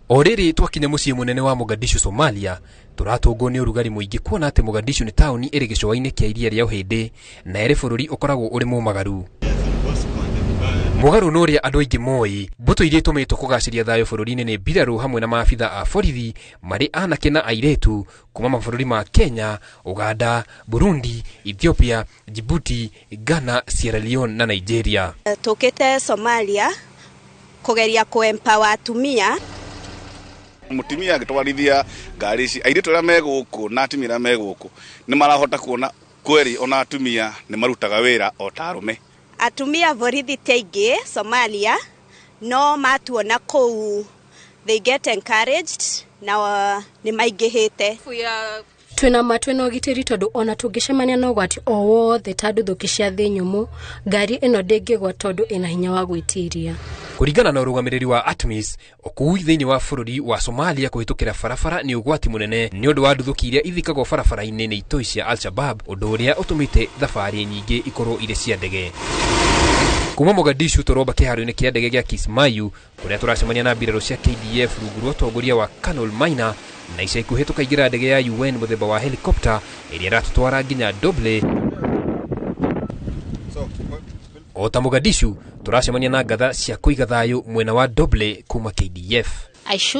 O rĩrĩ twakinya mũciĩ mũnene wa Mogadishu, Somalia, tũratũngwo nĩ ũrugarĩ mũingĩ kuona atĩ Mogadishu nĩ taũni ĩrĩ gĩcũa-inĩ kĩa iria rĩa Ũhĩndĩ na ĩrĩ bũrũri ũkoragwo ũrĩ mũmagaru. Mũgarũ na ũrĩa andũ aingĩ moĩ, mbũtũ iria itũmĩtwo kũgacĩria thayũ bũrũri-inĩ nĩ mbirarũ hamwe na maabitha a borithi marĩ anake na airĩtu kuma mabũrũri ma Kenya, Uganda, Burundi, Ethiopia, Djibouti, Ghana, Sierra Leone na Nigeria. Tũkĩte Somalia kũgeria kũ-empower atumia. Mutumia agĩtwarithia ngari ici, airĩtu arĩa me gũkũ na atumia arĩa me gũkũ nĩ marahota kuona kweri ona atumia nĩ marutaga wĩra o ta arũme. Atumia borithi ti aingĩ Somalia, no matuona kũu they get encouraged na nĩ maingĩhĩte. Twĩna ma twĩna ũgitĩri tondũ ona tũngĩcemania na ũgwati o wothe ta nduthũki cia thĩ nyũmũ, ngari ĩno ndĩngĩgwa tondũ ĩna hinya wa gwĩtiria. Kũringana na ũrũgamĩrĩri wa ATMIS, ũkui thĩinĩ wa bũrũri wa Somalia kũhĩtũkĩra barabara nĩ ũgwati mũnene nĩ ũndũ wa nduthũki iria ithikagwo barabara-inĩ nĩ itoi cia Al-Shabaab, ũndũ ũrĩa ũtũmĩte thabarĩ nyingĩ ikorwo irĩ cia ndege. Kuma Mogadishu tũromba kĩharo-inĩ kĩa ndege gĩa Kismayu kũrĩa tũracemania na mbirarũ cia KDF rungu rwa ũtongoria wa Colonel Maina, na ica ikuhĩ tũkaingĩra ndege ya UN mũthemba wa helicopter ĩrĩa ĩratũtwara nginya Doble. O ta Mogadishu tũracemania na ngatha cia kũiga thayũ mwena wa Doble kuma KDF.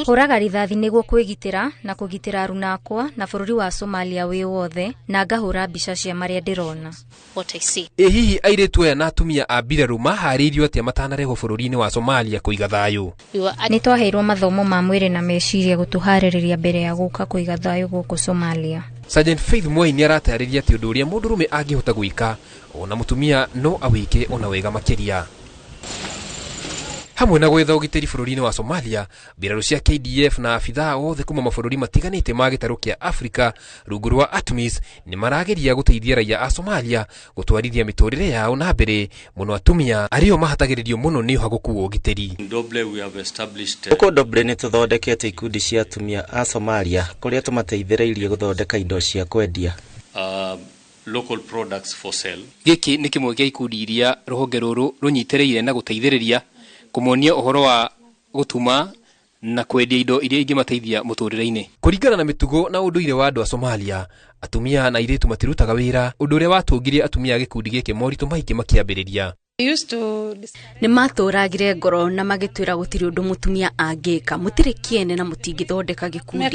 Hũraga rithathi nĩguo kwĩgitĩra na kũgitĩra aruna akwa na bũrũri wa Somalia wĩ wothe, na ngahũra mbica cia marĩa ndĩrona. Ĩ hihi airĩtu aya na atumia a mbirarũ maharĩirio atĩa matanarehwo bũrũri-inĩ wa Somalia kũiga thayũ? Nĩ twaheirwo mathomo ma mwĩrĩ na meciria gũtũharĩrĩria mbere ya gũka kũiga thayũ gũkũ Somalia. Sergeant Faith Mwai nĩ aratarĩria atĩ ũndũ ũrĩa mũndũrũme angĩhota gwĩka ona mũtumia no awĩke ona wega makĩria. Hamwe na gwetha ũgitĩri bũrũri-inĩ wa Somalia, mbirarũ cia KDF na abithaa othe kuma mabũrũri matiganĩte ma gĩtarũ kĩa Afrika rungu rwa ATMIS nĩ marageria gũteithia raia a Somalia gũtwarithia mĩtũrĩre yao na mbere, mũno atumia arĩo mahatagĩrĩrio mũno nĩ ũhagũku wa ũgitĩri. Gũkũ Doble nĩ tũthondekete ikundi cia atumia a Somalia kũrĩa tũmateithĩrĩirie gũthondeka indo cia kwendia. Local products for sale. Gĩkĩ nĩ kĩmwe kĩa ikundi iria rũhonge rũrũ rũnyitĩrĩire na gũteithĩrĩria kũmonia ũhoro wa gũtuma na kwendia indo iria ingĩmateithia mũtũrĩre-inĩ. Kũringana na mĩtugo na ũndũire wa andũ a Somalia, atumia na airĩtu matirutaga wĩra, ũndũ ũrĩa watũngirie atumia a gĩkundi gĩkĩ moritũ maingĩ makĩambĩrĩria. Nĩ matũragire ngoro na magĩtwĩra gũtirĩ ũndũ mũtumia angĩka, mũtirĩ kĩene na mũtingĩthondeka gĩkundi.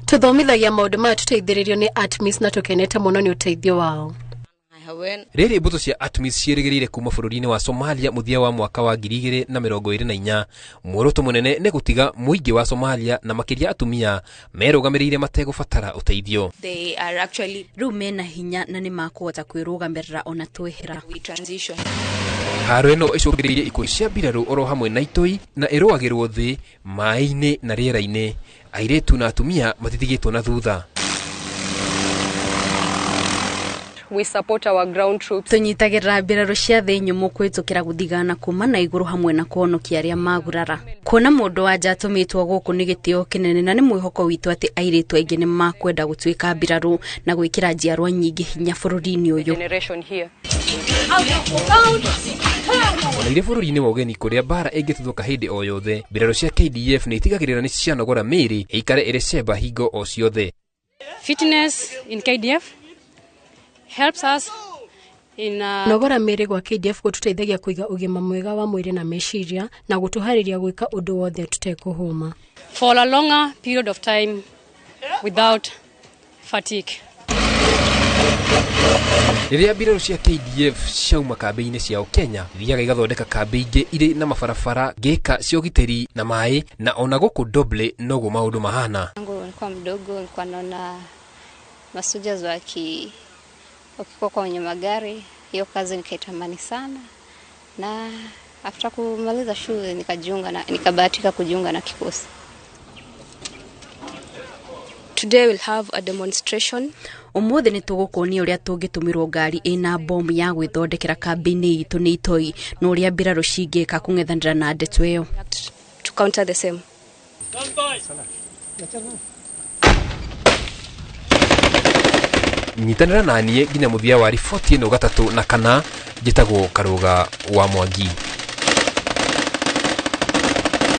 Tũthomithagia maũndũ maya tũteithĩrĩrio nĩ ATMIS na tũkenete mũno nĩ ũteithio wao. Rĩrĩ mbũtũ cia ATMIS ciĩrĩgĩrĩire kuma bũrũri-inĩ wa Somalia mũthia wa mwaka wa 2024, muoroto mũnene nĩ gũtiga mũingĩ wa Somalia na makĩria atumia merũgamĩrĩire mategũbatara ũteithio. Rĩu mena hinya na nĩ makũhota kwĩrũgamĩrĩra ona twehera. Haro ĩno ĩcũngĩrĩirie ikuũ cia mbirarũ oro hamwe na itoi na ĩrũagĩrwo thĩ, maĩ-inĩ na rĩera-inĩ. Airĩtu na atumia matitigĩtwo na thutha. We support our ground troops. Tũnyitagĩrĩra mbirarũ cia thĩ nyũmũ kũhĩtũkĩra gũthigana kuma na igũrũ hamwe na kũhonokia arĩa magurara. Kuona mũndũ wa nja atũmĩtwo gũkũ nĩ gĩtĩo kĩnene na nĩ mwĩhoko witũ atĩ airĩtu aingĩ nĩ makwenda gũtuĩka mbirarũ na gwĩkĩra njiarwa nyingĩ hinya bũrũri-inĩ ũyũ. Ona irĩ bũrũri-inĩ wa ũgeni kũrĩa mbara ĩngĩtuthũka hĩndĩ o yothe, mbirarũ cia KDF nĩ itigagĩrĩra nĩ cianogora mĩĩrĩ ĩikare ĩrĩ cemba hingo o ciothe. Fitness in KDF helps us in Nogora mĩĩrĩ gwa KDF gũtũteithagia kũiga ũgima mwega wa mwĩrĩ na meciria na gũtũharĩria gwĩka ũndũ wothe tũtekũhũma. For a longer period of time without fatigue. Rĩrĩa mbirarũ cia KDF ciauma kambĩ-inĩ ciao Kenya, ithiaga igathondeka kambĩ ingĩ irĩ na mabarabara, ngĩka cia ũgitĩri na maĩ, na ona gũkũ Doble noguo maũndũ mahana. Nilikuwa mdogo, nilikuwa naona masoldiers wakikuwa kwenye magari, hiyo kazi nikaitamani sana, na after kumaliza shule nikajiunga na nikabahatika kujiunga na kikosi. Today we'll have a demonstration. Ũmũthĩ nĩ tũgũkuonia ũrĩa tũngĩtũmĩrwo ngari ĩna bomu ya gwĩthondekera kambĩ-inĩ itũ nĩ itoi na ũrĩa mbirarũ cingĩka kũng'ethanĩra na ndeto ĩyo. To counter the same. Nyitanĩra na niĩ nginya mũthia wa riboti ĩno gatatũ na kana, njĩtagwo Karũga wa Mwangi.